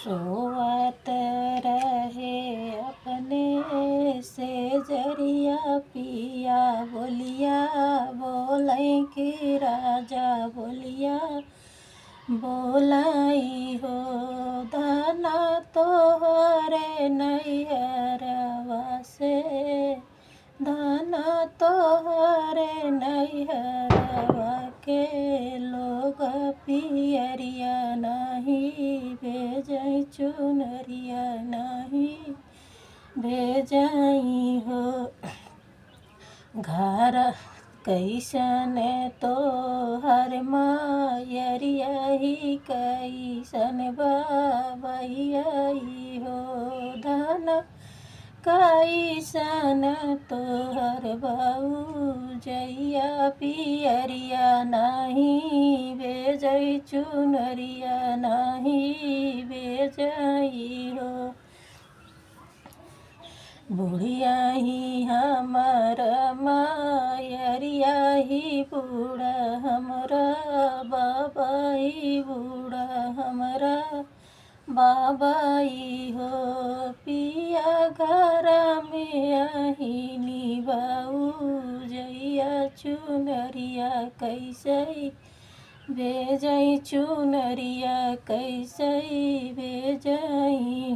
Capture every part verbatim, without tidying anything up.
रोवत रहे अपने सेजरिया पिया बोलिया बोलै कि राजा बोलिया बोलै हो। धन तोहरे नैहरवा से, धन तोहरे नैहरवा के लोग पियरिया नाहीं भेजै चुनरिया नाहीं भेजै हो। घर कैसन तोहर मायरिया ही कैसन बबैया हो। धन कैसन तोहर भौजैया पियरिया नाहीं भेजै चुनरिया नाहीं भेजै हो। बुढ़िया ही हमर मायरिया ही बूढ़ा हमरा बबई बूढ़ा हमरा बबई हो। पिया घर में अहिनी भौजैया चुनरिया कैसै भेजै चुनरिया कैसै भेजै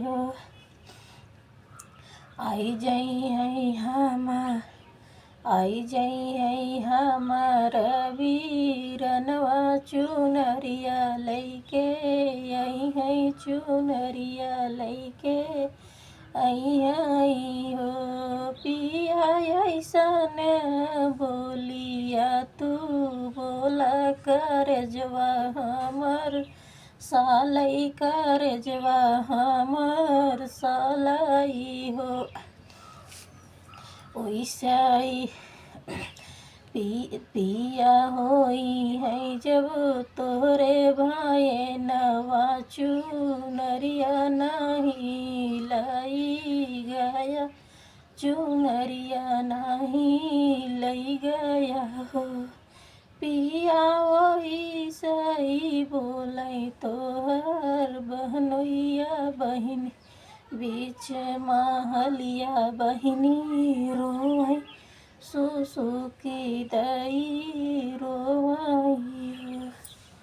हो। आइ जइहैं हमार, आइ जइहैं हमार बीरनवा चुनरिया लैके, अइहैं चुनरिया लैके, अइहैं हो। पिया अइसन बोलिया तू बोला करजवा हमर सालै करजवा हमर सालै हो। ओइसै पि-, पिया होइहैं जब तोहरे भाई नवा चुनरिया नाहीं लइ गया, चुनरिया नाहीं लइ गया हो। पिया ओइसै बोलै तोहर बहनोइया बहिनी, बीच महलिया बहिनी रोवै सुसुकी दई रोवै हो।